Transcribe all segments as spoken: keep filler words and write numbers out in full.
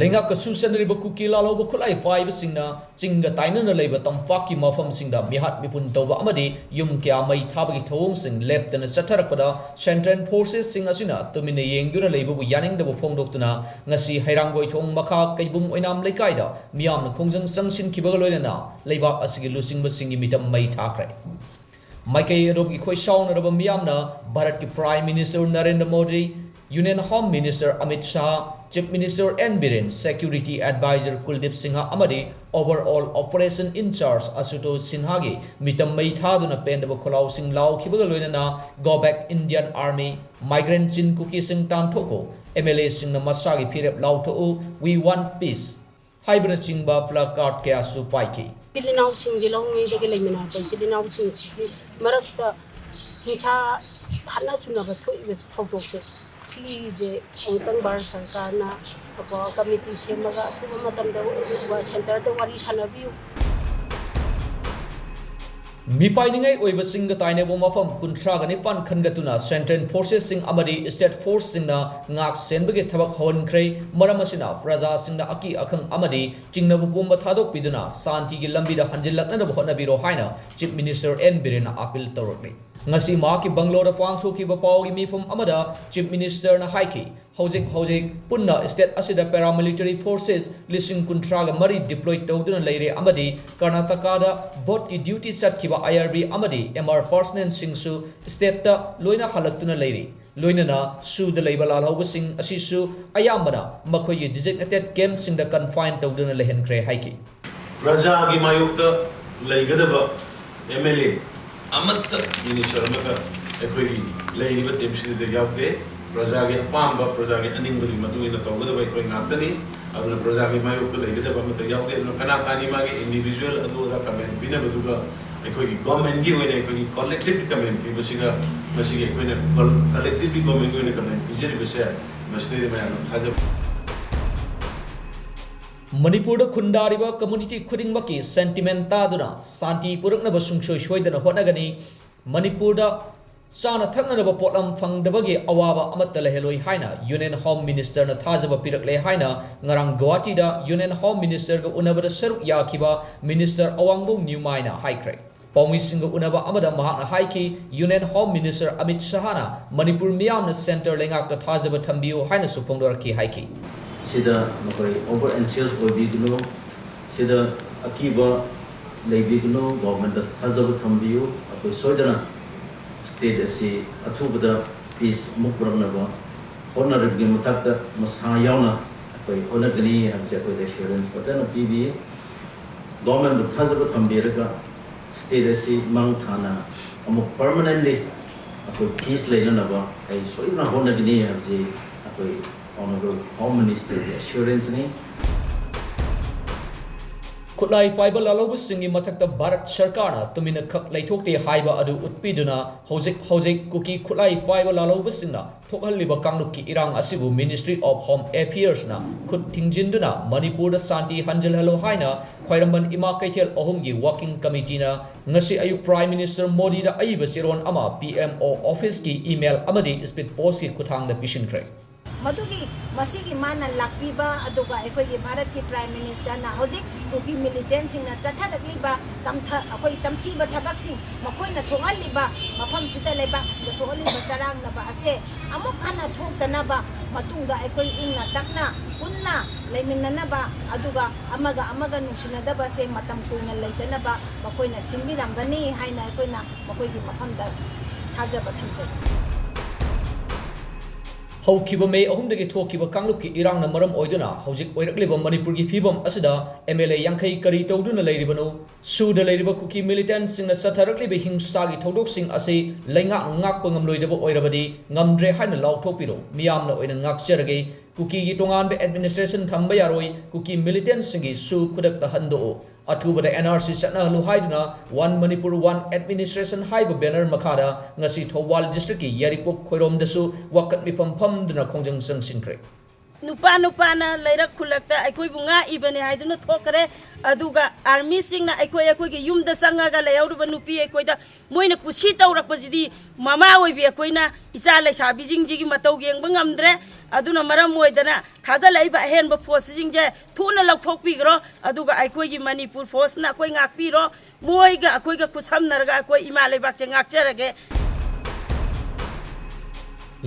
ꯂꯩꯉꯥꯛꯀ ꯁꯨ ꯆꯟꯅꯔꯤꯕ ꯀꯨꯀꯤ ꯂꯥꯜꯍꯧꯕ ꯈꯨꯠꯂꯥꯏ ꯄꯥꯏꯕꯁꯤꯡꯅ ꯆꯤꯡꯒ ꯇꯥꯏꯅꯅ ꯂꯩꯕ ꯇꯝꯄꯥꯛꯀꯤ ꯃꯐꯝꯁꯤꯡꯗ ꯃꯤꯍꯥꯠ ꯃꯤꯄꯨꯟ ꯇꯧꯕ ꯑꯃꯗꯤ ꯌꯨꯝ ꯀꯌꯥ ꯃꯩ ꯊꯥꯕꯒꯤ ꯊꯧꯑꯣꯡꯁꯤꯡ ꯂꯦꯞꯇꯅ ꯆꯠꯊꯔꯛꯄꯗ Central Forcesꯁꯤꯡ ꯑꯁꯤꯅ ꯇꯨꯃꯤꯟꯅ ꯌꯦꯡꯗꯨꯅ ꯂꯩꯕꯕꯨ ꯌꯥꯅꯤꯡꯗꯕ ꯐꯣꯡꯗꯣꯛꯇꯨꯅ ꯉꯁꯤ ꯍꯩꯔꯥꯡꯒꯣꯏꯊꯣꯡ ꯃꯈꯥ ꯀꯩꯕꯨꯡ ꯑꯣꯏꯅꯥꯝ ꯂꯩꯀꯥꯏꯗ ꯃꯤꯌꯥꯝꯅ ꯈꯣꯡꯖꯪ ꯆꯪꯁꯤꯟꯈꯤꯕꯒ ꯂꯣꯏꯅꯅ ꯂꯩꯕꯥꯛ ꯑꯁꯤꯒꯤ ꯂꯨꯆꯤꯡꯕꯁꯤꯡꯒꯤ ꯃꯤꯇꯝ ꯃꯩ ꯊꯥꯈ꯭ꯔꯦ꯫ ꯃꯥꯏꯀꯩ ꯑꯗꯣꯝꯒꯤ ꯈꯣꯏ ꯁꯥꯎꯅꯔꯕ ꯃꯤꯌꯥꯝꯅ ꯚꯥꯔꯠꯀꯤ Prime Minister Narendra Modi, Union Home Minister Amit Shah, Chief Minister N Biren, Security Advisor Kuldeep Singh ꯑꯃꯗꯤ Overall Operation In Charge ꯑꯁꯨꯇꯣꯁ ꯁꯤꯟꯍꯥꯒꯤ ꯃꯤꯇꯝ ꯃꯩ ꯊꯥꯗꯨꯅ ꯄꯦꯟꯗꯕ ꯈꯣꯜꯂꯥꯎꯁꯤꯡ ꯂꯥꯎꯈꯤꯕꯒ ꯂꯣꯏꯅꯅ Go Back Indian Army, Migrant Chin ꯀꯨꯀꯤꯁꯤꯡ ꯇꯥꯟꯊꯣꯛꯎ, MLAꯁꯤꯡꯅ ꯃꯁꯥꯒꯤ ꯐꯤꯔꯦꯞ ꯂꯥꯎꯊꯣꯛꯎ, We Want Peace ꯍꯥꯏꯕꯅꯆꯤꯡꯕ placard ꯀꯌꯥꯁꯨ ꯄꯥꯏꯈꯤ꯫ ꯏꯆꯤꯜ ꯏꯅꯥꯎꯁꯤꯡꯁꯦ ꯂꯧꯍꯣꯡꯉꯩꯗꯒꯤ ꯂꯩꯃꯤꯟꯅꯔꯛꯄ ꯏꯆꯤꯜ ꯏꯅꯥꯎꯁꯤꯡꯁꯤꯒꯤ ꯃꯔꯛꯇ ꯍꯤꯡꯁꯥ ꯍꯥꯠꯅ ꯁꯨꯅꯕ ꯊꯣꯛꯏꯕ ꯊꯧꯗꯣꯛꯁꯦ, ꯁꯤꯒꯤꯁꯦ ꯑꯃꯨꯛꯇꯪ ꯚꯥꯔꯠ ꯁꯔꯀꯥꯔꯅ ꯀꯣ ꯀꯃꯤꯇꯤ ꯁꯦꯝꯃꯒ ꯑꯊꯨꯕ ꯃꯇꯝꯗ ꯁꯦꯟꯇꯔꯗ ꯋꯥꯔꯤ ꯁꯥꯟꯅꯕꯤꯌꯨ꯫ ꯃꯤꯄꯥꯏꯅꯤꯡꯉꯥꯏ ꯑꯣꯏꯕꯁꯤꯡꯒ ꯇꯥꯏꯅꯕ ꯃꯐꯝ ꯀꯨꯟꯊ꯭ꯔꯥꯒ ꯅꯤꯄꯥꯟ ꯈꯟꯒꯠꯇꯨꯅ Central Forcesꯁꯤꯡ ꯑꯃꯗꯤ State Forceꯁꯤꯡꯅ ꯉꯥꯛ ꯁꯦꯟꯕꯒꯤ ꯊꯕꯛ ꯍꯧꯍꯟꯈ꯭ꯔꯦ꯫ ꯃꯔꯝ ꯑꯁꯤꯅ ꯄ꯭ꯔꯖꯥꯁꯤꯡꯅ ꯑꯀꯤ ꯑꯈꯪ ꯑꯃꯗꯤ ꯆꯤꯡꯅꯕ ꯄꯨꯝꯕ ꯊꯥꯗꯣꯛꯄꯤꯗꯨꯅ ꯁꯥꯟꯇꯤꯒꯤ ꯂꯝꯕꯤꯗ ꯍꯟꯖꯤꯜꯂꯛꯅꯗꯕ ꯍꯣꯠꯅꯕꯤꯔꯣ ꯍꯥꯏꯅ Chief Minister ꯑꯦꯟ ꯕꯤꯔꯦꯟꯅ appeal ꯇꯧꯔꯛꯂꯤ꯫ ꯉꯁꯤ ꯃꯍꯥꯛꯀꯤ ꯕꯪꯒꯂꯣꯗ ꯄꯥꯡꯊꯣꯛꯈꯤꯕ ꯄꯥꯎꯒꯤ ꯃꯤꯐꯝ ꯑꯃꯗ Chief Ministerꯅ ꯍꯥꯏꯈꯤ, ꯍꯧꯖꯤꯛ ꯍꯧꯖꯤꯛ ꯄꯨꯟꯅ state ꯑꯁꯤꯗ paramilitary forces ꯂꯤꯁꯤꯡ ꯀꯨꯟꯊ꯭ꯔꯥꯒ ꯃꯔꯤ deploy ꯇꯧꯗꯨꯅ ꯂꯩꯔꯦ ꯑꯃꯗꯤ ꯀꯔꯅꯥꯇꯀꯥꯗ voteꯀꯤ duty ꯆꯠꯈꯤꯕ IRB ꯑꯃꯗꯤ MR personnelꯁꯤꯡꯁꯨ stateꯇ ꯂꯣꯏꯅ ꯍꯜꯂꯛꯇꯨꯅ ꯂꯩꯔꯤ꯫ ꯂꯣꯏꯅꯅ ꯁꯨꯗ ꯂꯩꯕ ꯂꯥꯜꯍꯧꯕꯁꯤꯡ ꯑꯁꯤꯁꯨ ꯑꯌꯥꯝꯕꯅ ꯃꯈꯣꯏꯒꯤ designated campꯁꯤꯡꯗ confine ꯇꯧꯗꯨꯅ ꯂꯩꯍꯟꯈ꯭ꯔꯦ ꯍꯥꯏꯈꯤ꯫ ꯄ꯭ꯔꯖꯥꯒꯤ ꯃꯥꯌꯣꯛꯇ ꯂꯩꯒꯗꯕ MLA ꯑꯃꯠꯇ, minister ꯑꯃꯠꯇ ꯑꯩꯈꯣꯏꯒꯤ ꯂꯩꯔꯤꯕ teamꯁꯤꯗ ꯌꯥꯎꯗꯦ꯫ ꯄ꯭ꯔꯖꯥꯒꯤ ꯑꯄꯥꯝꯕ, ꯄ꯭ꯔꯖꯥꯒꯤ ꯑꯅꯤꯡꯕꯒꯤ ꯃꯇꯨꯡ ꯏꯟꯅ ꯇꯧꯒꯗꯕ ꯑꯩꯈꯣꯏ ꯉꯥꯛꯇꯅꯤ꯫ ꯑꯗꯨꯅ ꯄ꯭ꯔꯖꯥꯒꯤ ꯃꯥꯌꯣꯛꯇ ꯂꯩꯒꯗꯕ ꯑꯃꯠꯇ ꯌꯥꯎꯗꯦ꯫ ꯑꯗꯨꯅ ꯀꯅꯥ ꯀꯅꯥꯅꯤ ꯃꯥꯒꯤ individual ꯑꯗꯨ ꯑꯗꯥ comment ꯄꯤꯅꯕꯗꯨꯒ ꯑꯩꯈꯣꯏꯒꯤ governmentꯀꯤ ꯑꯣꯏꯅ ꯑꯩꯈꯣꯏꯒꯤ collective comment ꯄꯤꯕꯁꯤꯒ ꯃꯁꯤꯒꯤ ꯑꯩꯈꯣꯏꯅ col-, collectively governmentꯀꯤ ꯑꯣꯏꯅ comment ꯄꯤꯖꯔꯤꯕꯁꯦ ꯃꯁꯤꯗꯩꯗ ꯃꯌꯥꯝꯅ ꯊꯥꯖꯕ꯫ ꯃꯅꯤꯄꯨꯔꯗ ꯈꯨꯟꯗꯥꯔꯤꯕ community ꯈꯨꯗꯤꯡꯃꯛꯀꯤ sentiment ꯇꯥꯗꯨꯅ ꯁꯥꯟꯇꯤ ꯄꯨꯔꯛꯅꯕ ꯁꯨꯡꯁꯣꯏ ꯁꯣꯏꯗꯅ ꯍꯣꯠꯅꯒꯅꯤ꯫ ꯃꯅꯤꯄꯨꯔꯗ ꯆꯥꯅ ꯊꯛꯅꯅꯕ ꯄꯣꯠꯂꯝ ꯐꯪꯗꯕꯒꯤ ꯑꯋꯥꯕ ꯑꯃꯠꯇ ꯂꯩꯍꯜꯂꯣꯏ ꯍꯥꯏꯅ Union Home Minister ꯅ ꯊꯥꯖꯕ ꯄꯤꯔꯛꯂꯦ ꯍꯥꯏꯅ ꯉꯔꯥꯡ ꯒꯨꯋꯥꯍꯥꯇꯤꯗ Union Home Minister ꯒ ꯎꯅꯕꯗ ꯁꯔꯨꯛ ꯌꯥꯈꯤꯕ Minister ꯑꯋꯥꯡꯕꯧ ꯅ꯭ꯌꯨꯃꯥꯏꯅ ꯍꯥꯏꯈ꯭ꯔꯦ꯫ ꯄꯥꯎꯃꯤꯁꯤꯡꯒ ꯎꯅꯕ ꯑꯃꯗ ꯃꯍꯥꯛꯅ ꯍꯥꯏꯈꯤ, Union Home Minister Amit ꯁꯍꯥꯅ Manipur ꯃꯤꯌꯥꯝꯅ Centre ꯂꯩꯉꯥꯛꯇ ꯊꯥꯖꯕ ꯊꯝꯕꯤꯌꯨ ꯍꯥꯏꯅꯁꯨ ꯐꯣꯡꯗꯣꯔꯛꯈꯤ ꯍꯥꯏꯈꯤ꯫ ꯁꯤꯗ ꯃꯈꯣꯏ over anxious ꯑꯣꯏꯕꯤꯒꯅꯨ, ꯁꯤꯗ ꯑꯀꯤꯕ ꯂꯩꯕꯤꯒꯅꯨ, government ꯇ ꯊꯥꯖꯕ ꯊꯝꯕꯤꯌꯨ꯫ ꯑꯩꯈꯣꯏ ꯁꯣꯏꯗꯅ state ꯑꯁꯤ ꯑꯊꯨꯕꯗ peace ꯑꯃꯨꯛ ꯄꯨꯔꯛꯅꯕ ꯍꯣꯠꯅꯔꯤꯕꯒꯤ ꯃꯊꯛꯇ ꯃꯁꯥ ꯌꯥꯎꯅ ꯑꯩꯈꯣꯏ ꯍꯣꯠꯅꯒꯅꯤ ꯍꯥꯏꯕꯁꯦ ꯑꯩꯈꯣꯏꯗ assurance ꯐꯖꯅ ꯄꯤꯕꯤ꯫ Government ꯕꯨ ꯊꯥꯖꯕ ꯊꯝꯕꯤꯔꯒ state ꯑꯁꯤ ꯃꯥꯡ ꯊꯥꯅ ꯑꯃꯨꯛ permanently ꯑꯩꯈꯣꯏ peace ꯂꯩꯅꯅꯕ ꯑꯩ ꯁꯣꯏꯗꯅ ꯍꯣꯠꯅꯒꯅꯤ ꯍꯥꯏꯕꯁꯤ ꯑꯩꯈꯣꯏ Honourable Home Minister ꯒꯤ assurance ꯅꯤ꯫ ꯈꯨꯠꯂꯥꯏ ꯄꯥꯏꯕ ꯂꯥꯜꯍꯧꯕꯁꯤꯡꯒꯤ ꯃꯊꯛꯇ ꯚꯥꯔꯠ ꯁꯔꯀꯥꯔꯅ ꯇꯨꯃꯤꯟꯅ ꯈꯛ ꯂꯩꯊꯣꯛꯇꯦ ꯍꯥꯏꯕ ꯑꯗꯨ ꯎꯠꯄꯤꯗꯨꯅ ꯍꯧꯖꯤꯛ ꯍꯧꯖꯤꯛ ꯀꯨꯀꯤ ꯈꯨꯠꯂꯥꯏ ꯄꯥꯏꯕ ꯂꯥꯜꯍꯧꯕꯁꯤꯡꯅ ꯊꯣꯛꯍꯜꯂꯤꯕ ꯀꯥꯡꯂꯨꯞꯀꯤ ꯏꯔꯥꯡ ꯑꯁꯤꯕꯨ Ministry of Home Affairs ꯅ ꯈꯨꯠ ꯊꯤꯡꯖꯤꯟꯗꯨꯅ ꯃꯅꯤꯄꯨꯔꯗ ꯁꯥꯟꯇꯤ ꯍꯟꯖꯤꯜꯍꯜꯂꯨ ꯍꯥꯏꯅ ꯈ꯭ꯋꯥꯏꯔꯝꯕꯟ ꯏꯃꯥ ꯀꯩꯊꯦꯜ ꯑꯍꯨꯝꯒꯤ Working Committee ꯅ ꯉꯁꯤ ꯑꯌꯨꯛ Prime Minister ꯃꯣꯗꯤꯗ ꯑꯏꯕ ꯆꯦꯔꯣꯜ ꯑꯃ P M O office ꯀꯤ email ꯑꯃꯗꯤ speed post ꯀꯤ ꯈꯨꯠꯊꯥꯡꯗ ꯄꯤꯁꯤꯟꯈ꯭ꯔꯦ꯫ ꯃꯗꯨꯒꯤ ꯃꯁꯤꯒꯤ ꯃꯥꯅ ꯂꯥꯛꯄꯤꯕ ꯑꯗꯨꯒ ꯑꯩꯈꯣꯏꯒꯤ ꯚꯥꯔꯠꯀꯤ Prime Minister ꯅ ꯍꯧꯖꯤꯛ ꯀꯨꯀꯤ militant ꯁꯤꯡꯅ ꯆꯠꯊꯔꯛꯂꯤꯕ ꯇꯝꯊ ꯑꯩꯈꯣꯏ ꯇꯝꯊꯤꯕ ꯊꯕꯛꯁꯤꯡ ꯃꯈꯣꯏꯅ ꯊꯣꯛꯍꯜꯂꯤꯕ ꯃꯐꯝꯁꯤꯗ ꯂꯩꯕꯥꯛꯁꯤꯗ ꯊꯣꯛꯍꯜꯂꯤꯕ ꯆꯔꯥꯡꯅꯕ ꯑꯁꯦ ꯑꯃꯨꯛ ꯍꯟꯅ ꯊꯣꯛꯇꯅꯕ ꯃꯇꯨꯡꯗ ꯑꯩꯈꯣꯏ ꯏꯪꯅ ꯇꯞꯅ ꯄꯨꯟꯅ ꯂꯩꯃꯤꯟꯅꯅꯕ ꯑꯗꯨꯒ ꯑꯃꯒ ꯑꯃꯒ ꯅꯨꯡꯁꯤꯅꯗꯕꯁꯦ ꯃꯇꯝ ꯀꯨꯏꯅ ꯂꯩꯇꯅꯕ ꯃꯈꯣꯏꯅ ꯁꯤꯟꯕꯤꯔꯝꯒꯅꯤ ꯍꯥꯏꯅ ꯑꯩꯈꯣꯏꯅ ꯃꯈꯣꯏꯒꯤ ꯃꯐꯝꯗ ꯊꯥꯖꯕ ꯊꯝꯖꯩ꯫ ꯍꯧꯈꯤꯕ May ꯑꯍꯨꯝꯗꯒꯤ ꯊꯣꯛꯈꯤꯕ ꯀꯥꯡꯂꯨꯞꯀꯤ ꯏꯔꯥꯡꯅ ꯃꯔꯝ ꯑꯣꯏꯗꯨꯅ ꯍꯧꯖꯤꯛ ꯑꯣꯏꯔꯛꯂꯤꯕ ꯃꯅꯤꯄꯨꯔꯒꯤ ꯐꯤꯕꯝ ꯑꯁꯤꯗ M L A ꯌꯥꯡꯈꯩ ꯀꯔꯤ ꯇꯧꯗꯨꯅ ꯂꯩꯔꯤꯕꯅꯣ? ꯁꯨꯗ ꯂꯩꯔꯤꯕ ꯀꯨꯀꯤ militant ꯁꯤꯡꯅ ꯆꯠꯊꯔꯛꯂꯤꯕ ꯍꯤꯡꯁꯥꯒꯤ ꯊꯧꯗꯣꯛꯁꯤꯡ ꯑꯁꯤ ꯂꯩꯉꯥꯛꯅ ꯉꯥꯛꯄ ꯉꯝꯂꯣꯏꯗꯕ ꯑꯣꯏꯔꯕꯗꯤ ꯉꯝꯗ꯭ꯔꯦ ꯍꯥꯏꯅ ꯂꯥꯎꯊꯣꯛꯄꯤꯔꯣ꯫ ꯃꯤꯌꯥꯝꯅ ꯑꯣꯏꯅ ꯉꯥꯛꯆꯔꯒꯦ꯫ ꯀꯨꯀꯤꯒꯤ ꯇꯣꯉꯥꯟꯕ administration ꯊꯝꯕ ꯌꯥꯔꯣꯏ꯫ ꯀꯨꯀꯤ militant ꯁꯤꯡꯒꯤ ꯁꯨ ꯈꯨꯗꯛꯇ ꯍꯟꯗꯣꯛꯎ꯫ ꯑꯊꯨꯕꯗ N R C ꯆꯠꯅꯍꯜꯂꯨ ꯍꯥꯏꯗꯨꯅ One Manipur One Administration ꯍꯥꯏꯕ banner ꯃꯈꯥꯗ ꯉꯁꯤ ꯊꯧꯕꯥꯜ district ꯀꯤ ꯌꯥꯏꯔꯤꯄꯣꯛ ꯈꯣꯏꯔꯣꯝꯗꯁꯨ ꯋꯥꯀꯠ ꯃꯤꯐꯝ ꯐꯝꯗꯨꯅ ꯈꯣꯡꯖꯪ ꯆꯪꯁꯤꯟꯈ꯭ꯔꯦ꯫ ꯅꯨꯄꯥ ꯅꯨꯄꯥꯅ ꯂꯩꯔꯛ ꯈꯨꯜꯂꯛꯇ ꯑꯩꯈꯣꯏꯕꯨ ꯉꯥꯛꯏꯕꯅꯦ ꯍꯥꯏꯗꯨꯅ ꯊꯣꯛꯈ꯭ꯔꯦ꯫ ꯑꯗꯨꯒ ꯑꯥꯔꯃꯤꯁꯤꯡꯅ ꯑꯩꯈꯣꯏ, ꯑꯩꯈꯣꯏꯒꯤ ꯌꯨꯝꯗ ꯆꯪꯉꯒ ꯂꯩꯍꯧꯔꯤꯕ ꯅꯨꯄꯤ ꯑꯩꯈꯣꯏꯗ ꯃꯣꯏꯅ ꯀꯨꯁꯤ ꯇꯧꯔꯛꯄꯁꯤꯗꯤ ꯃꯃꯥ ꯑꯣꯏꯕꯤ ꯑꯩꯈꯣꯏꯅ ꯏꯆꯥ ꯂꯩꯁꯥꯕꯤꯁꯤꯡꯁꯤꯒꯤ ꯃꯇꯧ ꯌꯦꯡꯕ ꯉꯝꯗ꯭ꯔꯦ꯫ ꯑꯗꯨꯅ ꯃꯔꯝ ꯑꯣꯏꯗꯅ ꯊꯥꯖꯜꯂꯛꯏꯕ ꯑꯍꯦꯟꯕ ꯐꯣꯔꯁꯁꯤꯡꯁꯦ ꯊꯨꯅ ꯂꯧꯊꯣꯛꯄꯤꯈ꯭ꯔꯣ꯫ ꯑꯗꯨꯒ ꯑꯩꯈꯣꯏꯒꯤ ꯃꯅꯤꯄꯨꯔ ꯐꯣꯔꯁꯅ ꯑꯩꯈꯣꯏ ꯉꯥꯛꯄꯤꯔꯣ꯫ ꯃꯣꯏꯒ ꯑꯩꯈꯣꯏꯒ ꯈꯨꯠꯁꯝꯅꯔꯒ ꯑꯩꯈꯣꯏ ꯏꯃꯥ ꯂꯩꯕꯥꯛꯁꯦ ꯉꯥꯛꯆꯔꯒꯦ꯫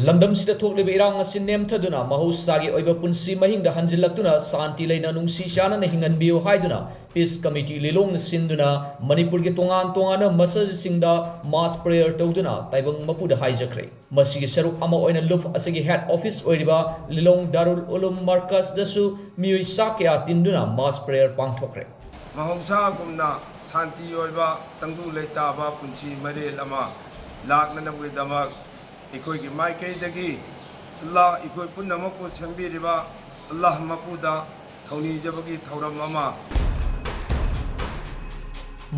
ꯂꯝꯗꯝꯁꯤꯗ ꯊꯣꯛꯂꯤꯕ ꯏꯔꯥꯡ ꯑꯁꯤ ꯅꯦꯝꯊꯗꯨꯅ ꯃꯍꯧꯁꯥꯒꯤ ꯑꯣꯏꯕ ꯄꯨꯟꯁꯤ ꯃꯍꯤꯡꯗ ꯍꯟꯖꯤꯜꯂꯛꯇꯨꯅ ꯁꯥꯟꯇꯤ ꯂꯩꯅ ꯅꯨꯡꯁꯤ ꯆꯥꯟꯅꯅ ꯍꯤꯡꯍꯟꯕꯤꯌꯨ ꯍꯥꯏꯗꯨꯅ Peace Committee ꯂꯤꯂꯣꯡꯅ ꯁꯤꯟꯗꯨꯅ ꯃꯅꯤꯄꯨꯔꯒꯤ ꯇꯣꯉꯥꯟ ꯇꯣꯉꯥꯟꯕ ꯃꯁꯖꯤꯗꯁꯤꯡꯗ mass prayer ꯇꯧꯗꯨꯅ ꯇꯥꯏꯕꯪ ꯃꯄꯨꯗ ꯍꯥꯏꯖꯈ꯭ꯔꯦ꯫ ꯃꯁꯤꯒꯤ ꯁꯔꯨꯛ ꯑꯃ ꯑꯣꯏꯅ ꯂꯨꯞ ꯑꯁꯤꯒꯤ head office ꯑꯣꯏꯔꯤꯕ ꯂꯤꯂꯣꯡ ꯗꯥꯔꯨꯜ ꯎꯂꯨꯝ ꯃꯔꯀꯖꯗꯁꯨ ꯃꯤꯑꯣꯏ ꯆꯥ ꯀꯌꯥ ꯇꯤꯟꯗꯨꯅ mass prayer ꯄꯥꯡꯊꯣꯛꯈ꯭ꯔꯦ꯫ ꯃꯍꯧꯁꯥꯒꯨꯝꯅ ꯁꯥꯟꯇꯤ ꯑꯣꯏꯕ ꯇꯪꯗꯨ ꯂꯩꯇꯥꯕ ꯄꯨꯟꯁꯤ ꯃꯔꯦꯜ ꯑꯃ ꯂꯥꯛꯅꯅꯕꯒꯤꯗꯃꯛ ꯑꯩꯈꯣꯏꯒꯤ ꯃꯥꯏꯀꯩꯗꯒꯤ ꯑꯜꯂꯥꯍ ꯑꯩꯈꯣꯏ ꯄꯨꯝꯅꯃꯛꯄꯨ ꯁꯦꯝꯕꯤꯔꯤꯕ ꯑꯜꯂꯥꯍ ꯃꯄꯨꯗ ꯊꯧꯅꯤꯖꯕꯒꯤ ꯊꯧꯔꯝ ꯑꯃ꯫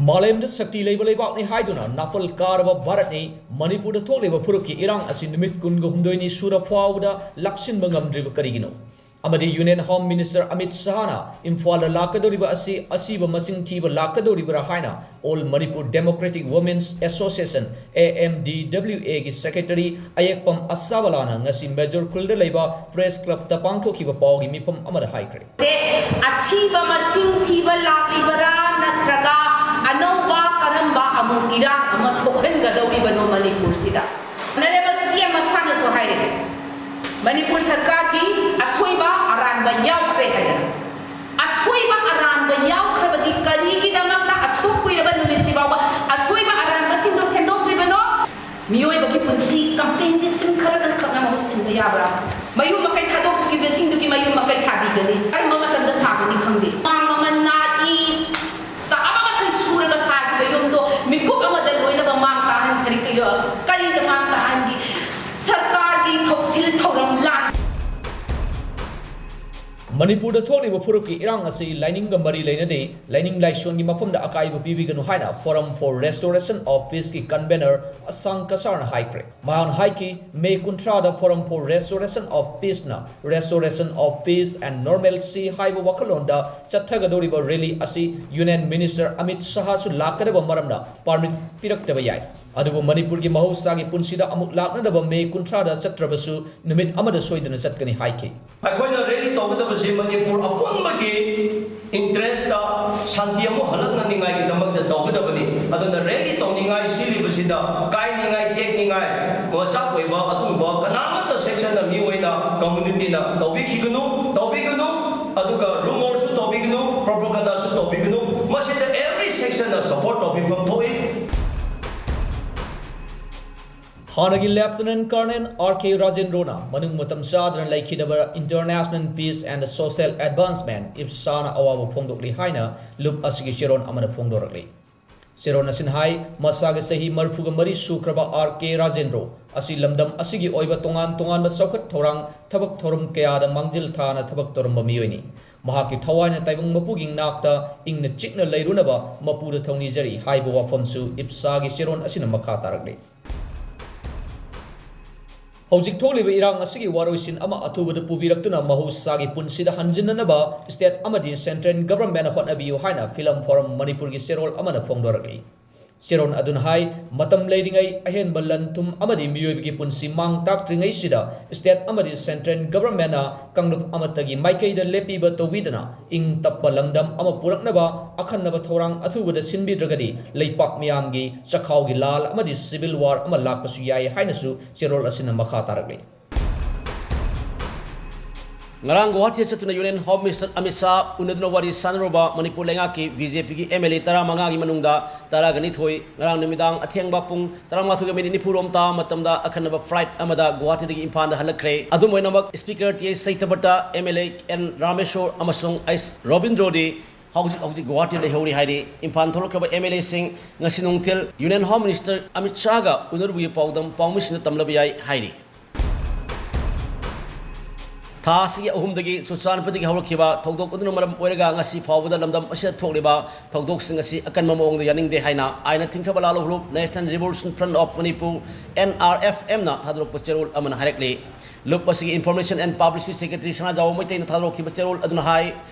ꯃꯥꯂꯦꯝꯗ ꯁꯛꯇꯤ ꯂꯩꯕ ꯂꯩꯕꯥꯛꯅꯤ ꯍꯥꯏꯗꯨꯅ ꯅꯥꯐꯜ ꯀꯥꯔꯕ ꯚꯥꯔꯠꯅꯤ ꯃꯅꯤꯄꯨꯔꯗ ꯊꯣꯛꯂꯤꯕ ꯐꯨꯔꯨꯞꯀꯤ ꯏꯔꯥꯡ ꯑꯁꯤ ꯅꯨꯃꯤꯠ ꯀꯨꯟꯒ ꯍꯨꯝꯗꯣꯏꯅꯤ ꯁꯨꯔ ꯐꯥꯎꯕꯗ ꯂꯥꯛꯁꯤꯟꯕ ꯉꯝꯗ꯭ꯔꯤꯕ ꯀꯔꯤꯒꯤꯅꯣ? ꯑꯃꯗꯤ Union Home Minister ꯑꯃꯤꯠ ꯁꯍꯥꯅ ꯏꯝꯐꯥꯜꯗ ꯂꯥꯛꯀꯗꯧꯔꯤꯕ ꯑꯁꯤ ꯑꯁꯤꯕ ꯃꯁꯤꯡ ꯊꯤꯕ ꯂꯥꯛꯀꯗꯧꯔꯤꯕ꯭ꯔꯥ ꯍꯥꯏꯅ All Manipur Democratic Women's Association, A M D W A ꯒꯤ secretary ꯑꯌꯦꯛꯄꯝ ꯑꯁꯥꯕꯂꯥꯅ ꯉꯁꯤ ꯃꯦꯖꯣꯔ ꯈꯨꯜꯗ ꯂꯩꯕ press clubꯇ ꯄꯥꯡꯊꯣꯛꯈꯤꯕ ꯄꯥꯎꯒꯤ ꯃꯤꯐꯝ ꯑꯃꯗ ꯍꯥꯏꯈ꯭ꯔꯦ꯫ ꯑꯁꯤꯕ ꯃꯁꯤꯡ ꯊꯤꯕ ꯂꯥꯛꯂꯤꯕꯔꯥ ꯅꯠꯇ꯭ꯔꯒ ꯑꯅꯧꯕ ꯀꯔꯝꯕ ꯑꯃꯨꯛ ꯏꯔꯥꯡ ꯑꯃ ꯊꯣꯛꯍꯟꯒꯗꯧꯔꯤꯕꯅꯣ ꯃꯅꯤꯄꯨꯔꯁꯤꯗ? Honourable C M ꯃꯁꯥꯅꯁꯨ ꯍꯥꯏꯔꯦ, ꯃꯅꯤꯄꯨꯔ ꯁꯔꯀꯥꯔꯒꯤ ꯑꯁꯣꯏꯕ ꯑꯔꯥꯟꯕ ꯌꯥꯎꯈ꯭ꯔꯦ ꯍꯥꯏꯗꯅ꯫ ꯑꯁꯣꯏꯕ ꯑꯔꯥꯟꯕ ꯌꯥꯎꯈ꯭ꯔꯕꯗꯤ ꯀꯔꯤꯒꯤꯗꯃꯛꯇ ꯑꯁꯨꯛ ꯀꯨꯏꯔꯕ ꯅꯨꯃꯤꯠꯁꯤ ꯐꯥꯎꯕ ꯑꯁꯣꯏꯕ ꯑꯔꯥꯟꯕꯁꯤꯡꯗꯣ ꯁꯦꯝꯗꯣꯛꯇ꯭ꯔꯤꯕꯅꯣ? ꯃꯤꯑꯣꯏꯕꯒꯤ ꯄꯨꯟꯁꯤ compensation ꯈꯔ ꯈꯛꯅ ꯃꯍꯨꯠ ꯁꯤꯟꯕ ꯌꯥꯕ꯭ꯔꯥ? ꯃꯌꯨꯝ ꯃꯀꯩ ꯊꯥꯗꯣꯛꯈꯤꯕꯁꯤꯡꯗꯨꯒꯤ ꯃꯌꯨꯝ ꯃꯀꯩ ꯁꯥꯕꯤꯒꯅꯤ? ꯀꯔꯝꯕ ꯃꯇꯝꯗ ꯁꯥꯒꯅꯤ ꯈꯪꯗꯦ꯫ ꯃꯥꯡ ꯃꯃꯜ ꯅꯥꯏ ꯇꯥꯕ ꯃꯈꯩ ꯁꯨꯔꯒ ꯁꯥꯈꯤꯕ ꯌꯨꯝꯗꯣ ꯃꯤꯀꯨꯞ ꯑꯃꯗ ꯂꯣꯏꯅꯃꯛ ꯃꯥꯡ ꯇꯥꯍꯟꯈ꯭ꯔꯤ꯫ ꯀꯩ-, ꯀꯔꯤꯗ ꯃꯥꯡ ꯇꯥꯍꯟꯈꯤ? ꯁꯔꯀꯥꯔꯒꯤ ꯊꯧꯁꯤꯜ ꯊꯧꯔꯝ ꯂꯥꯟ꯫ ꯃꯅꯤꯄꯨꯔꯗ ꯊꯣꯛꯂꯤꯕ ꯐꯨꯔꯨꯞꯀꯤ ꯏꯔꯥꯡ ꯑꯁꯤ ꯂꯥꯏꯅꯤꯡꯒ ꯃꯔꯤ ꯂꯩꯅꯗꯦ, ꯂꯥꯏꯅꯤꯡ ꯂꯥꯏꯁꯣꯟꯒꯤ ꯃꯐꯝꯗ ꯑꯀꯥꯏꯕ ꯄꯤꯕꯤꯒꯅꯨ ꯍꯥꯏꯅ Forum for Restoration of Peaceꯀꯤ convener ꯑꯁꯥꯡ ꯀꯁꯥꯔꯅ ꯍꯥꯏꯈ꯭ꯔꯦ꯫ ꯃꯍꯥꯛꯅ ꯍꯥꯏꯈꯤ, ꯃꯦ ꯀꯨꯟꯊ꯭ꯔꯥꯗ Forum for Restoration of Peaceꯅ Restoration of Peace and Normalcy ꯍꯥꯏꯕ ꯋꯥꯈꯜꯂꯣꯟꯗ ꯆꯠꯊꯒꯗꯧꯔꯤꯕ rally ꯑꯁꯤ Union Minister ꯑꯃꯤꯠ ꯁꯍꯥꯁꯨ ꯂꯥꯛꯀꯗꯕ ꯃꯔꯝꯅ permit ꯄꯤꯔꯛꯇꯕ ꯌꯥꯏ꯫ ꯑꯗꯨꯕꯨ ꯃꯅꯤꯄꯨꯔꯒꯤ ꯃꯍꯧꯁꯥꯒꯤ ꯄꯨꯟꯁꯤꯗ ꯑꯃꯨꯛ ꯂꯥꯛꯅꯗꯕ ꯃꯦ ꯀꯨꯟꯊ꯭ꯔꯥꯗ ꯆꯠꯇ꯭ꯔꯕꯁꯨ ꯅꯨꯃꯤꯠ ꯑꯃꯗ ꯁꯣꯏꯗꯅ ꯆꯠꯀꯅꯤ ꯍꯥꯏꯈꯤ꯫ ꯑꯩꯈꯣꯏꯅ rally ꯇꯧꯒꯗꯕꯁꯤ ꯃꯅꯤꯄꯨꯔ ꯑꯄꯨꯟꯕꯒꯤ interestꯇ ꯁꯥꯟꯇꯤ ꯑꯃꯨꯛ ꯍꯜꯂꯛꯅꯅꯤꯡꯉꯥꯏꯒꯤꯗꯃꯛꯇ ꯇꯧꯒꯗꯕꯅꯤ꯫ ꯑꯗꯨꯅ rally ꯇꯧꯅꯤꯡꯉꯥꯏ ꯁꯤꯜꯂꯤꯕꯁꯤꯗ ꯀꯥꯏꯅꯤꯡꯉꯥꯏ, ꯇꯦꯛꯅꯤꯡꯉꯥꯏ, ꯃꯆꯥꯛ ꯑꯣꯏꯕ ꯑꯗꯨꯒꯨꯝꯕ ꯀꯅꯥꯃꯠꯇ sectionꯅ, ꯃꯤꯑꯣꯏꯅ, communityꯅ ꯇꯧꯕꯤꯈꯤꯒꯅꯨ, ꯇꯧꯕꯤꯒꯅꯨ꯫ ꯑꯗꯨꯒ rumorꯁꯨ ꯇꯧꯕꯤꯒꯅꯨ, propagandaꯁꯨ ꯇꯧꯕꯤꯒꯅꯨ꯫ ꯃꯁꯤꯗ every sectionꯅ support ꯇꯧꯕꯤꯐꯝ ꯊꯣꯛꯏ꯫ ꯍꯥꯟꯅꯒꯤ Lieutenant Colonel R K ꯔꯥꯖꯦꯟꯗ꯭ꯔꯣꯅ ꯃꯅꯨꯡ ꯃꯇꯝ ꯆꯥꯗꯅ ꯂꯩꯈꯤꯗꯕ International Peace and Social Advancement, ꯏꯞꯁꯥꯅ ꯑꯋꯥꯕ ꯐꯣꯡꯗꯣꯛꯂꯤ ꯍꯥꯏꯅ ꯂꯨꯞ ꯑꯁꯤꯒꯤ ꯆꯦꯔꯣꯜ ꯑꯃꯅ ꯐꯣꯡꯗꯣꯔꯛꯂꯤ꯫ ꯆꯦꯔꯣꯜ ꯑꯁꯤꯅ ꯍꯥꯏ, ꯃꯁꯥꯒꯤ ꯆꯍꯤ ꯃꯔꯤꯐꯨꯒ ꯃꯔꯤ ꯁꯨꯈ꯭ꯔꯕ R K ꯔꯥꯖꯦꯟꯗ꯭ꯔꯣ ꯑꯁꯤ ꯂꯝꯗꯝ ꯑꯁꯤꯒꯤ ꯑꯣꯏꯕ ꯇꯣꯉꯥꯟ ꯇꯣꯉꯥꯟꯕ ꯆꯥꯎꯈꯠ ꯊꯧꯔꯥꯡ, ꯊꯕꯛ ꯊꯧꯔꯝ ꯀꯌꯥꯗ ꯃꯥꯡꯖꯤꯜ ꯊꯥꯅ ꯊꯕꯛ ꯇꯧꯔꯝꯕ ꯃꯤꯑꯣꯏꯅꯤ꯫ ꯃꯍꯥꯛꯀꯤ ꯊꯋꯥꯏꯅ ꯇꯥꯏꯕꯪ ꯃꯄꯨꯒꯤ ꯅꯥꯛꯇ ꯏꯪꯅ ꯆꯤꯛꯅ ꯂꯩꯔꯨꯅꯕ ꯃꯄꯨꯗ ꯊꯧꯅꯤꯖꯔꯤ ꯍꯥꯏꯕ ꯋꯥꯐꯝꯁꯨ ꯏꯞꯁꯥꯒꯤ ꯆꯦꯔꯣꯜ ꯑꯁꯤꯅ ꯃꯈꯥ ꯇꯥꯔꯛꯂꯤ꯫ ꯍꯧꯖꯤꯛ ꯊꯣꯛꯂꯤꯕ ꯏꯔꯥꯡ ꯑꯁꯤꯒꯤ ꯋꯥꯔꯣꯏꯁꯤꯟ ꯑꯃ ꯑꯊꯨꯕꯗ ꯄꯨꯕꯤꯔꯛꯇꯨꯅ ꯃꯍꯧꯁꯥꯒꯤ ꯄꯨꯟꯁꯤꯗ ꯍꯟꯖꯤꯟꯅꯅꯕ state ꯑꯃꯗꯤ central governmentꯅ ꯍꯣꯠꯅꯕꯤꯌꯨ ꯍꯥꯏꯅ Film Forum ꯃꯅꯤꯄꯨꯔꯒꯤ ꯆꯦꯔꯣꯜ ꯑꯃꯅ ꯐꯣꯡꯗꯣꯔꯛꯂꯤ꯫ ꯆꯦꯔꯣꯜ ꯑꯗꯨꯅ ꯍꯥꯏ, ꯃꯇꯝ ꯂꯩꯔꯤꯉꯩ ꯑꯍꯦꯟꯕ ꯂꯟ ꯊꯨꯝ ꯑꯃꯗꯤ ꯃꯤꯑꯣꯏꯕꯒꯤ ꯄꯨꯟꯁꯤ ꯃꯥꯡ ꯇꯥꯛꯇ꯭ꯔꯤꯉꯩꯁꯤꯗ state ꯑꯃꯗꯤ central governmentꯅ ꯀꯥꯡꯂꯨꯞ ꯑꯃꯠꯇꯒꯤ ꯃꯥꯏꯀꯩꯗ ꯂꯦꯞꯄꯤꯕ ꯇꯧꯕꯤꯗꯅ ꯏꯪ ꯇꯞꯄ ꯂꯝꯗꯝ ꯑꯃ ꯄꯨꯔꯛꯅꯕ ꯑꯈꯟꯅꯕ ꯊꯧꯔꯥꯡ ꯑꯊꯨꯕꯗ ꯁꯤꯟꯕꯤꯗ꯭ꯔꯒꯗꯤ ꯂꯩꯄꯥꯛ ꯃꯤꯌꯥꯝꯒꯤ ꯆꯈꯥꯎꯒꯤ ꯂꯥꯜ ꯑꯃꯗꯤ civil war ꯑꯃ ꯂꯥꯛꯄꯁꯨ ꯌꯥꯏ ꯍꯥꯏꯅꯁꯨ ꯆꯦꯔꯣꯜ ꯑꯁꯤꯅ ꯃꯈꯥ ꯇꯥꯔꯛꯂꯤ꯫ ꯉꯔꯥꯡ ꯒꯨꯋꯥꯍꯥꯇꯤꯗ ꯆꯠꯇꯨꯅ Union Home Minister Amit Shah ꯎꯅꯗꯨꯅ ꯋꯥꯔꯤ ꯁꯥꯟꯅꯔꯨꯕ ꯃꯅꯤꯄꯨꯔ ꯂꯩꯉꯥꯛꯀꯤ BJPꯒꯤ MLA ꯇꯔꯥꯃꯉꯥꯒꯤ ꯃꯅꯨꯡꯗ ꯇꯔꯥꯒ ꯅꯤꯊꯣꯏ ꯉꯔꯥꯡ ꯅꯨꯃꯤꯗꯥꯡ ꯑꯊꯦꯡꯕ ꯄꯨꯡ ꯇꯔꯥꯃꯥꯊꯣꯏꯒ minute ꯅꯤꯐꯨ ꯔꯣꯝ ꯇꯥꯕ ꯃꯇꯝꯗ ꯑꯈꯟꯅꯕ flight ꯑꯃꯗ ꯒꯨꯋꯥꯍꯥꯇꯤꯗꯒꯤ ꯏꯝꯐꯥꯜꯗ ꯍꯜꯂꯛꯈ꯭ꯔꯦ꯫ ꯑꯗꯨꯝ ꯑꯣꯏꯅꯃꯛ Speaker T H ꯁꯇ꯭ꯌꯕ꯭ꯔꯇ, MLA N Rameshwor ꯑꯃꯁꯨꯡ ꯑꯩꯆ ꯔꯕꯤꯟꯗ꯭ꯔꯣꯗꯤ ꯍꯧꯖꯤꯛ ꯍꯧꯖꯤꯛ ꯒꯨꯋꯥꯍꯥꯇꯤꯗ ꯂꯩꯍꯧꯔꯤ ꯍꯥꯏꯔꯤ꯫ ꯏꯝꯐꯥꯜ ꯊꯣꯛꯂꯛꯈ꯭ꯔꯕ MLAꯁꯤꯡ ꯉꯁꯤ ꯅꯨꯡꯊꯤꯜ Union Home Minister ꯑꯃꯤꯠ ꯁꯥꯍꯒ ꯎꯅꯔꯨꯕꯒꯤ ꯄꯥꯎꯗꯝ ꯄꯥꯎꯃꯤꯁꯤꯡꯗ ꯇꯝꯂꯕ ꯌꯥꯏ ꯍꯥꯏꯔꯤ꯫ ꯊꯥ ꯑꯁꯤꯒꯤ ꯑꯍꯨꯝꯗꯒꯤ ꯆꯨꯔꯆꯥꯟꯄꯨꯔꯗꯒꯤ ꯍꯧꯔꯛꯈꯤꯕ ꯊꯧꯗꯣꯛ ꯑꯗꯨꯅ ꯃꯔꯝ ꯑꯣꯏꯔꯒ ꯉꯁꯤ ꯐꯥꯎꯕꯗ ꯂꯝꯗꯝ ꯑꯁꯤꯗ ꯊꯣꯛꯂꯤꯕ ꯊꯧꯗꯣꯛꯁꯤꯡ ꯑꯁꯤ ꯑꯀꯟꯕ ꯃꯑꯣꯡꯗ ꯌꯥꯅꯤꯡꯗꯦ ꯍꯥꯏꯅ ꯑꯥꯏꯟꯅ ꯊꯤꯡꯊꯕ ꯂꯥꯜꯍꯧꯂꯨꯞ National Revolution Front of Manipur, N R F M ꯅ ꯊꯥꯗꯣꯔꯛꯄ ꯆꯦꯔꯣꯜ ꯑꯃꯅ ꯍꯥꯏꯔꯛꯂꯤ꯫ ꯂꯨꯞ ꯑꯁꯤꯒꯤ Information and Publicity Secretary ꯁꯅꯥꯖꯥꯎꯕ ꯃꯩꯇꯩꯅ ꯊꯥꯗꯣꯔꯛꯈꯤꯕ ꯆꯦꯔꯣꯜ ꯑꯗꯨꯅ ꯍꯥꯏ,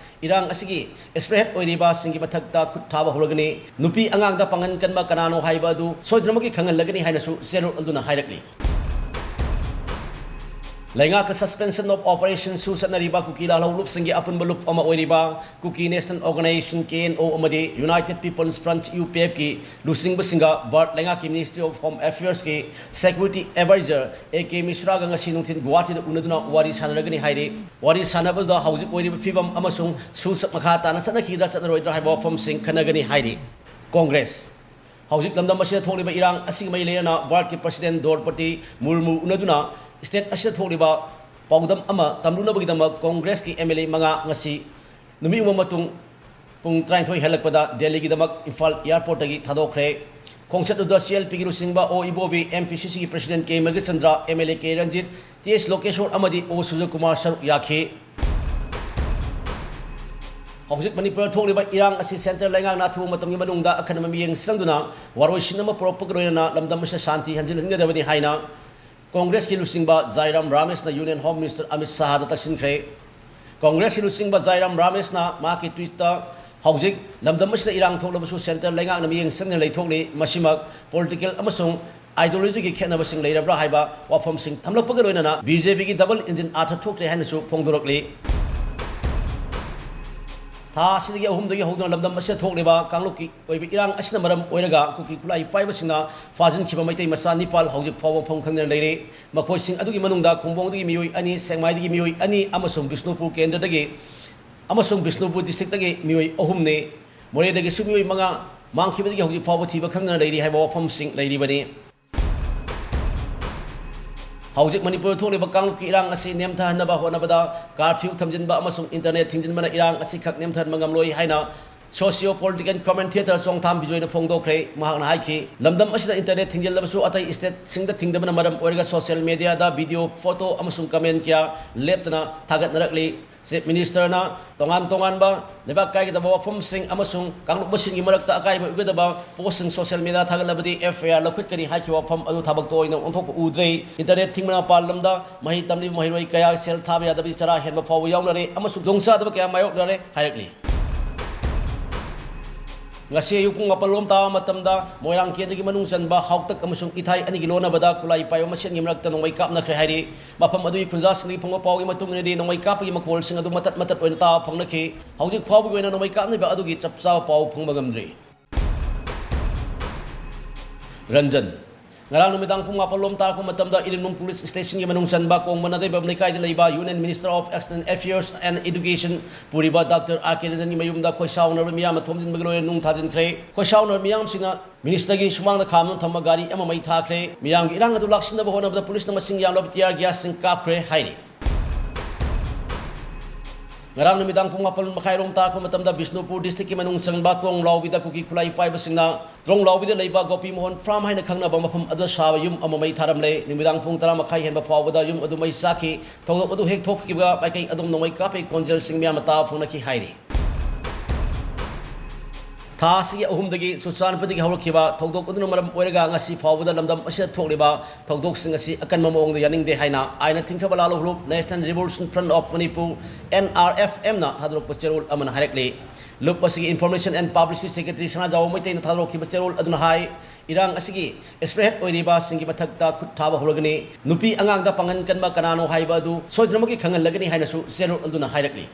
ꯏꯔꯥꯡ ꯑꯁꯤꯒꯤ spearhead ꯑꯣꯏꯔꯤꯕꯁꯤꯡꯒꯤ ꯃꯊꯛꯇ ꯈꯨꯠ ꯊꯥꯕ ꯍꯧꯔꯒꯅꯤ꯫ ꯅꯨꯄꯤ ꯑꯉꯥꯡꯗ ꯄꯥꯡꯒꯟ ꯀꯟꯕ ꯀꯅꯥꯅꯣ ꯍꯥꯏꯕ ꯑꯗꯨ ꯁꯣꯏꯗꯅꯃꯛꯀꯤ ꯈꯪꯍꯜꯂꯒꯅꯤ ꯍꯥꯏꯅꯁꯨ ꯆꯦꯔꯣꯜ ꯑꯗꯨꯅ ꯍꯥꯏꯔꯛꯂꯤ꯫ ꯂꯩꯉꯥꯛꯀ Suspension of Operation ꯁꯨ ꯆꯠꯅꯔꯤꯕ ꯀꯨꯀꯤ ꯂꯥꯜꯍꯧꯂꯨꯞꯁꯤꯡꯒꯤ ꯑꯄꯨꯟꯕ ꯂꯨꯞ ꯑꯃ ꯑꯣꯏꯔꯤꯕ Kuki National Organisation, K N O, ꯑꯃꯗꯤ United People's Front, U P F ꯀꯤ ꯂꯨꯆꯤꯡꯕꯁꯤꯡꯒ ꯚꯥꯔꯠ ꯂꯩꯉꯥꯛꯀꯤ Ministry of Home Affairs ꯀꯤ Security Advisor A K ꯃꯤꯁ꯭ꯔꯥꯒ ꯉꯁꯤ ꯅꯨꯡꯊꯤꯜ ꯒꯨꯋꯥꯍꯥꯇꯤꯗ ꯎꯅꯗꯨꯅ ꯋꯥꯔꯤ ꯁꯥꯟꯅꯔꯒꯅꯤ ꯍꯥꯏꯔꯤ꯫ ꯋꯥꯔꯤ ꯁꯥꯟꯅꯕꯗ ꯍꯧꯖꯤꯛ ꯑꯣꯏꯔꯤꯕ ꯐꯤꯕꯝ ꯑꯃꯁꯨꯡ ꯁꯨ ꯃꯈꯥ ꯇꯥꯅ ꯆꯠꯅꯈꯤꯒꯗ꯭ꯔꯥ ꯆꯠꯅꯔꯣꯏꯗ꯭ꯔꯥ ꯍꯥꯏꯕ ꯋꯥꯐꯝꯁꯤꯡ ꯈꯟꯅꯒꯅꯤ ꯍꯥꯏꯔꯤ꯫ ꯀꯣꯡꯒ꯭ꯔꯦꯁ꯫ ꯍꯧꯖꯤꯛ ꯂꯝꯗꯝ ꯑꯁꯤꯗ ꯊꯣꯛꯂꯤꯕ ꯏꯔꯥꯡ ꯑꯁꯤꯒꯤ ꯃꯔꯤ ꯂꯩꯅꯅ ꯚꯥꯔꯠꯀꯤ President ꯗ꯭ꯔꯧꯄꯗꯤ ꯃꯨꯔꯃꯨ ꯎꯅꯗꯨꯅ state ꯑꯁꯤꯗ ꯊꯣꯛꯂꯤꯕ ꯄꯥꯎꯗꯝ ꯑꯃ ꯇꯝꯂꯨꯅꯕꯒꯤꯗꯃꯛ ꯀꯣꯡꯒ꯭ꯔꯦꯁꯀꯤ M L A ꯃꯉꯥ ꯉꯁꯤ ꯅꯨꯃꯤꯠ ꯌꯨꯡꯕ ꯃꯇꯨꯡ ꯄꯨꯡ ꯇꯔꯥꯅꯤꯊꯣꯏ ꯍꯦꯜꯂꯛꯄꯗ ꯗꯦꯜꯂꯤꯒꯤꯗꯃꯛ ꯏꯝꯐꯥꯜ airport ꯇꯒꯤ ꯊꯥꯗꯣꯛꯈ꯭ꯔꯦ꯫ ꯈꯣꯡꯆꯠ ꯑꯗꯨꯗ C L P ꯒꯤ ꯂꯨꯆꯤꯡꯕ O Ibobi, M P C C ꯒꯤ President K Megachandra, M L A K Ranjit, T S Lokeshwar ꯑꯃꯗꯤ ꯑꯣ ꯁꯨꯔꯖꯀꯨꯃꯥꯔ ꯁꯔꯨꯛ ꯌꯥꯈꯤ꯫ ꯍꯧꯖꯤꯛ ꯃꯅꯤꯄꯨꯔꯗ ꯊꯣꯛꯂꯤꯕ ꯏꯔꯥꯡ ꯑꯁꯤ centre ꯂꯩꯉꯥꯛꯅ ꯑꯊꯨꯕ ꯃꯇꯝꯒꯤ ꯃꯅꯨꯡꯗ ꯑꯈꯟꯅꯕ ꯃꯤꯠꯌꯦꯡ ꯆꯪꯗꯨꯅ ꯋꯥꯔꯣꯏꯁꯤꯟ ꯑꯃ ꯄꯨꯔꯛꯄꯒ ꯂꯣꯏꯅꯅ ꯂꯝꯗꯝ ꯑꯁꯤꯗ ꯁꯥꯟꯇꯤ ꯍꯟꯖꯤꯟꯍꯟꯒꯗꯕꯅꯤ ꯍꯥꯏꯅ ꯀꯣꯡꯒ꯭ꯔꯦꯁꯀꯤ ꯂꯨꯆꯤꯡꯕ ꯖꯥꯏꯔꯥꯝ ꯔꯥꯃꯦꯁꯅ Union Home Minister ꯑꯃꯤꯠ ꯁꯥꯍꯗ ꯇꯛꯁꯤꯟꯈ꯭ꯔꯦ꯫ ꯀꯣꯡꯒ꯭ꯔꯦꯁꯀꯤ ꯂꯨꯆꯤꯡꯕ ꯖꯥꯏꯔꯥꯝ ꯔꯥꯃꯦꯁꯅ ꯃꯍꯥꯛꯀꯤ tweet ꯇ, "ꯍꯧꯖꯤꯛ ꯂꯝꯗꯝ ꯑꯁꯤꯗ ꯏꯔꯥꯡ ꯊꯣꯛꯂꯕꯁꯨ centre ꯂꯩꯉꯥꯛꯅ ꯃꯤꯠꯌꯦꯡ ꯆꯪꯗꯨꯅ ꯂꯩꯊꯣꯛꯂꯤ꯫ ꯃꯁꯤꯃꯛ political ꯑꯃꯁꯨꯡ ideology ꯒꯤ ꯈꯦꯠꯅꯕꯁꯤꯡ ꯂꯩꯔꯕ꯭ꯔꯥ?" ꯍꯥꯏꯕ ꯋꯥꯐꯝꯁꯤꯡ ꯊꯝꯂꯛꯄꯒ ꯂꯣꯏꯅꯅ B J P ꯒꯤ double engine ꯑꯥꯔꯊ ꯊꯣꯛꯇ꯭ꯔꯦ ꯍꯥꯏꯅꯁꯨ ꯐꯣꯡꯗꯣꯔꯛꯂꯤ꯫ ꯊꯥ ꯑꯁꯤꯗꯒꯤ ꯑꯍꯨꯝꯗꯒꯤ ꯍꯧꯗꯨꯅ ꯂꯝꯗꯝ ꯑꯁꯤꯗ ꯊꯣꯛꯂꯤꯕ ꯀꯥꯡꯂꯨꯞꯀꯤ ꯑꯣꯏꯕ ꯏꯔꯥꯡ ꯑꯁꯤꯅ ꯃꯔꯝ ꯑꯣꯏꯔꯒ ꯀꯨꯀꯤ ꯈꯨꯠꯂꯥꯏ ꯄꯥꯏꯕꯁꯤꯡꯅ ꯐꯥꯖꯤꯟꯈꯤꯕ ꯃꯩꯇꯩ ꯃꯆꯥ ꯅꯤꯄꯥꯜ ꯍꯧꯖꯤꯛ ꯐꯥꯎꯕ ꯃꯐꯝ ꯈꯪꯗꯅ ꯂꯩꯔꯤ꯫ ꯃꯈꯣꯏꯁꯤꯡ ꯑꯗꯨꯒꯤ ꯃꯅꯨꯡꯗ ꯈꯨꯝꯕꯣꯡꯗꯒꯤ ꯃꯤꯑꯣꯏ ꯑꯅꯤ, ꯁꯦꯛꯃꯥꯏꯗꯒꯤ ꯃꯤꯑꯣꯏ ꯑꯅꯤ ꯑꯃꯁꯨꯡ ꯕꯤꯁꯅꯨꯄꯨꯔ ꯀꯦꯟꯗ꯭ꯔꯗꯒꯤ ꯑꯃꯁꯨꯡ ꯕꯤꯁꯅꯨꯄꯨꯔ district ꯇꯒꯤ ꯃꯤꯑꯣꯏ ꯑꯍꯨꯝꯅꯤ꯫ ꯃꯣꯔꯦꯗꯒꯤꯁꯨ ꯃꯤꯑꯣꯏ ꯃꯉꯥ ꯃꯥꯡꯈꯤꯕꯗꯒꯤ ꯍꯧꯖꯤꯛ ꯐꯥꯎꯕ ꯊꯤꯕ ꯈꯪꯗꯅ ꯂꯩꯔꯤ ꯍꯥꯏꯕ ꯋꯥꯐꯝꯁꯤꯡ ꯂꯩꯔꯤꯕꯅꯤ꯫ ꯍꯧꯖꯤꯛ ꯃꯅꯤꯄꯨꯔꯗ ꯊꯣꯛꯂꯤꯕ ꯀꯥꯡꯂꯨꯞꯀꯤ ꯏꯔꯥꯡ ꯑꯁꯤ ꯅꯦꯝꯊꯍꯟꯅꯕ ꯍꯣꯠꯅꯕꯗ curfew ꯊꯝꯖꯤꯟꯕ ꯑꯃꯁꯨꯡ internet ꯊꯤꯡꯖꯤꯟꯕꯅ ꯏꯔꯥꯡ ꯑꯁꯤ ꯈꯛ ꯅꯦꯝꯊꯍꯟꯕ ꯉꯝꯂꯣꯏ ꯍꯥꯏꯅ Socio Political Comment Theatre ꯆꯣꯡꯊꯥꯝ ꯕꯤꯖꯣꯏꯅ ꯐꯣꯡꯗꯣꯛꯈ꯭ꯔꯦ꯫ ꯃꯍꯥꯛꯅ ꯍꯥꯏꯈꯤ, ꯂꯝꯗꯝ ꯑꯁꯤꯗ internet ꯊꯤꯡꯖꯤꯜꯂꯕꯁꯨ ꯑꯇꯩ stateꯁꯤꯡꯗ ꯊꯤꯡꯗꯕꯅ ꯃꯔꯝ ꯑꯣꯏꯔꯒ social mediaꯗ video, photo ꯑꯃꯁꯨꯡ comment ꯀꯌꯥ ꯂꯦꯞꯇꯅ ꯊꯥꯒꯠꯅꯔꯛꯂꯤ꯫ Chief Ministerꯅ ꯇꯣꯉꯥꯟ ꯇꯣꯉꯥꯟꯕ ꯂꯩꯕꯥꯛ ꯀꯥꯏꯒꯗꯕ ꯋꯥꯐꯝꯁꯤꯡ ꯑꯃꯁꯨꯡ ꯀꯥꯡꯂꯨꯞ ꯃꯁꯦꯟꯒꯤ ꯃꯔꯛꯇ ꯑꯀꯥꯏꯕ ꯑꯣꯏꯒꯗꯕ postꯁꯤꯡ social media ꯊꯥꯒꯠꯂꯕꯗꯤ F I R ꯂꯧꯈꯠꯀꯅꯤ ꯍꯥꯏꯈꯤꯕ ꯋꯥꯐꯝ ꯑꯗꯨ ꯊꯕꯛꯇ ꯑꯣꯏꯅ ꯑꯣꯟꯊꯣꯛꯄ ꯎꯗ꯭ꯔꯦ꯫ Internet ꯊꯤꯡꯕꯅ ꯃꯄꯥꯟ ꯂꯝꯗ ꯃꯍꯩ ꯇꯝꯂꯤꯕ ꯃꯍꯩꯔꯣꯏ ꯀꯌꯥ ꯁꯦꯜ ꯊꯥꯕ ꯌꯥꯗꯕꯒꯤ ꯆꯔꯥ ꯍꯦꯟꯕ ꯐꯥꯎꯕ ꯌꯥꯎꯅꯔꯦ ꯑꯃꯁꯨꯡ ꯈꯨꯗꯣꯡꯆꯥꯗꯕ ꯀꯌꯥ ꯃꯥꯌꯣꯛꯅꯔꯦ ꯍꯥꯏꯔꯛꯂꯤ꯫ ꯉꯁꯤ ꯑꯌꯨꯛ ꯄꯨꯡ ꯃꯥꯄꯜ ꯂꯣꯝ ꯇꯥꯕ ꯃꯇꯝꯗ ꯃꯣꯏꯔꯥꯡ ꯀꯦꯟꯗ꯭ꯔꯒꯤ ꯃꯅꯨꯡ ꯆꯟꯕ ꯍꯥꯎꯇꯛ ꯑꯃꯁꯨꯡ ꯏꯊꯥꯏ ꯑꯅꯤꯒꯤ ꯂꯣꯟꯅꯕꯗ ꯈꯨꯠꯂꯥꯏ ꯄꯥꯏꯕ ꯃꯁꯦꯟꯒꯤ ꯃꯔꯛꯇ ꯅꯣꯡꯃꯩ ꯀꯥꯞꯅꯈ꯭ꯔꯦ ꯍꯥꯏꯔꯤ꯫ ꯃꯐꯝ ꯑꯗꯨꯒꯤ ꯈꯨꯟꯖꯥꯁꯤꯡꯗꯒꯤ ꯐꯪꯕ ꯄꯥꯎꯒꯤ ꯃꯇꯨꯡ ꯏꯟꯅꯗꯤ, ꯅꯣꯡꯃꯩ ꯀꯥꯞꯄꯒꯤ ꯃꯈꯣꯜꯁꯤꯡ ꯑꯗꯨ ꯃꯇꯠ ꯃꯇꯠ ꯑꯣꯏꯅ ꯇꯥꯕ ꯐꯪꯅꯈꯤ꯫ ꯍꯧꯖꯤꯛ ꯐꯥꯎꯕꯒꯤ ꯑꯣꯏꯅ ꯅꯣꯡꯃꯩ ꯀꯥꯞꯅꯔꯤꯕ ꯑꯗꯨꯒꯤ ꯆꯞ ꯆꯥꯕ ꯄꯥꯎ ꯐꯪꯕ ꯉꯝꯗ꯭ꯔꯤ꯫ ꯔꯟꯖꯟ꯫ ꯉꯔꯥꯡ ꯅꯨꯃꯤꯗꯥꯡ ꯄꯨꯡ ꯃꯥꯄꯜ ꯂꯣꯝ ꯇꯥꯔꯛꯄ ꯃꯇꯝꯗ ꯏꯔꯤꯡꯕꯝ police stationꯒꯤ ꯃꯅꯨꯡ ꯆꯟꯕ ꯀꯣꯡꯕ ꯅꯗꯩꯕꯝ ꯂꯩꯀꯥꯏꯗ ꯂꯩꯕ Union Minister of External Affairs and Education ꯄꯨꯔꯤꯕ Doctor R K ꯔꯟꯖꯟꯒꯤ ꯃꯌꯨꯝꯗ ꯈꯣꯏꯁꯥꯎꯅꯔꯕ ꯃꯤꯌꯥꯝꯅ ꯊꯣꯝꯖꯤꯟꯕꯒ ꯂꯣꯏꯅꯅ ꯅꯨꯡ ꯊꯥꯖꯤꯟꯈ꯭ꯔꯦ꯫ ꯈꯣꯏꯁꯥꯎꯅꯔꯕ ꯃꯤꯌꯥꯝꯁꯤꯡꯅ ministerꯒꯤ ꯁꯨꯃꯥꯡꯗ ꯈꯥꯝꯗꯨꯅ ꯊꯝꯕ ꯒꯥꯔꯤ ꯑꯃ ꯃꯩ ꯊꯥꯈ꯭ꯔꯦ꯫ ꯃꯤꯌꯥꯝꯒꯤ ꯏꯔꯥꯡ ꯑꯗꯨ ꯂꯥꯛꯁꯤꯟꯅꯕ ꯍꯣꯠꯅꯕꯗ policeꯅ ꯃꯁꯤꯡ ꯌꯥꯝꯂꯕ tear gasꯁꯤꯡ ꯀꯥꯞꯈ꯭ꯔꯦ ꯍꯥꯏꯔꯤ꯫ ꯉꯔꯥꯡ ꯅꯨꯃꯤꯗꯥꯡ ꯄꯨꯡ ꯃꯥꯄꯜ ꯃꯈꯥꯏꯔꯣꯝ ꯇꯥꯔꯛꯄ ꯃꯇꯝꯗ ꯕꯤꯁꯅꯨꯄꯨꯔ districtꯀꯤ ꯃꯅꯨꯡ ꯆꯟꯕ ꯇ꯭ꯔꯣꯡ ꯂꯥꯎꯕꯤꯗ ꯀꯨꯀꯤ ꯈꯨꯠꯂꯥꯏ ꯄꯥꯏꯕꯁꯤꯡꯅ ꯇ꯭ꯔꯣꯡ ꯂꯥꯎꯕꯤꯗ ꯂꯩꯕ ꯒꯣꯄꯤ ꯃꯣꯍꯟ farm ꯍꯥꯏꯅ ꯈꯪꯅꯕ ꯃꯐꯝ ꯑꯗꯨꯗ ꯁꯥꯕ ꯌꯨꯝ ꯑꯃ ꯃꯩ ꯊꯥꯔꯝꯂꯦ꯫ ꯅꯨꯃꯤꯗꯥꯡ ꯄꯨꯡ ꯇꯔꯥ ꯃꯈꯥꯏ ꯍꯦꯟꯕ ꯐꯥꯎꯕꯗ ꯌꯨꯝ ꯑꯗꯨ ꯃꯩ ꯆꯥꯛꯈꯤ꯫ ꯊꯧꯗꯣꯛ ꯑꯗꯨ ꯍꯦꯛ ꯊꯣꯛꯈꯤꯕ ꯃꯥꯏꯀꯩ ꯑꯗꯨꯝ ꯅꯣꯡꯃꯩ ꯀꯥꯞꯄꯒꯤ ꯈꯣꯟꯖꯦꯜꯁꯤꯡ ꯃꯌꯥꯝꯅ ꯇꯥꯕ ꯐꯪꯅꯈꯤ ꯍꯥꯏꯔꯤ꯫ ꯊꯥ ꯑꯁꯤꯒꯤ ꯑꯍꯨꯝꯗꯒꯤ ꯆꯨꯔꯆꯥꯟꯄꯨꯔꯗꯒꯤ ꯍꯧꯔꯛꯈꯤꯕ ꯊꯧꯗꯣꯛ ꯑꯗꯨꯅ ꯃꯔꯝ ꯑꯣꯏꯔꯒ ꯉꯁꯤ ꯐꯥꯎꯕꯗ ꯂꯝꯗꯝ ꯑꯁꯤꯗ ꯊꯣꯛꯂꯤꯕ ꯊꯧꯗꯣꯛꯁꯤꯡ ꯑꯁꯤ ꯑꯀꯟꯕ ꯃꯑꯣꯡꯗ ꯌꯥꯅꯤꯡꯗꯦ ꯍꯥꯏꯅ ꯑꯥꯏꯟꯅ ꯊꯤꯡꯊꯕ ꯂꯥꯜꯍꯧꯂꯨꯞ National Revolution Front of Manipur, N R F M ꯅ ꯊꯥꯗꯣꯔꯛꯄ ꯆꯦꯔꯣꯜ ꯑꯃꯅ ꯍꯥꯏꯔꯛꯂꯤ꯫ ꯂꯨꯞ ꯑꯁꯤꯒꯤ Information and Publicity Secretary ꯁꯅꯥꯖꯥꯎꯕ ꯃꯩꯇꯩꯅ ꯊꯥꯗꯣꯔꯛꯈꯤꯕ ꯆꯦꯔꯣꯜ ꯑꯗꯨꯅ ꯍꯥꯏ, ꯏꯔꯥꯡ ꯑꯁꯤꯒꯤ spearhead ꯑꯣꯏꯔꯤꯕꯁꯤꯡꯒꯤ ꯃꯊꯛꯇ ꯈꯨꯠ ꯊꯥꯕ ꯍꯧꯔꯒꯅꯤ꯫ ꯅꯨꯄꯤ ꯑꯉꯥꯡꯗ ꯄꯥꯡꯒꯟ ꯀꯟꯕ ꯀꯅꯥꯅꯣ ꯍꯥꯏꯕ ꯑꯗꯨ ꯁꯣꯏꯗꯅꯃꯛꯀꯤ ꯈꯪꯍꯜꯂꯒꯅꯤ ꯍꯥꯏꯅꯁꯨ ꯆꯦꯔꯣꯜ ꯑꯗꯨꯅ ꯍꯥꯏꯔꯛꯂꯤ꯫